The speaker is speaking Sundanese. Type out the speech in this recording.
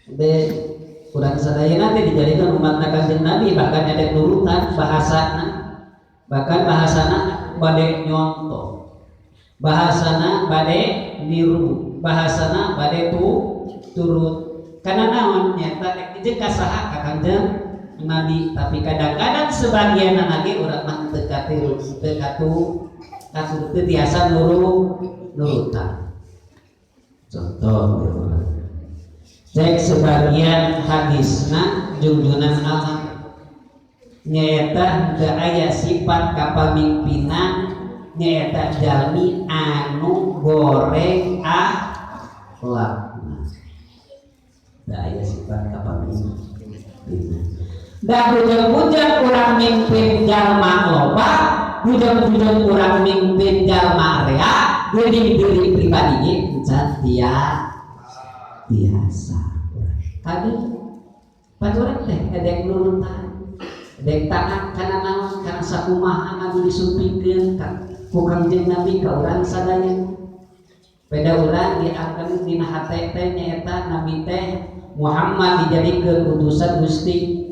De urang sadayana teh dijadikan umat Kanjeng Nabi, bahkan ada nurutan bahasana, bahkan bahasana bade nyontoh, bahasana bade niru, bahasana bade tu turut. Karena naon? Nyata jeung ka saha? Ka Kanjeng Nabi. Tapi kadang-kadang sebagian lagi urang mah teu katiru, teu katu katurut, teu tiasa nurutan. Contoh we urang cek sebagian hadisna jungjunan alam, nyaeta teu aya sifat kapamimpinan, nyaeta jalmi anu goreng akhlakna. Teu aya sifat kapamimpinan. Da bujang-bujang urang mimpin jalma loba, bujang-bujang urang mimpin jalma rea, diri diri pribadi ge encan biasa. Tadi pan urang teh edek nurutan, edek taat, kana naon? Kana sakumaha anu disumpingkeun ku Kangjeng Nabi ka urang sadaya. Beda urang diangkeun dina hate teh nyaeta Nabi teh Muhammad dijadikeun utusan Gusti.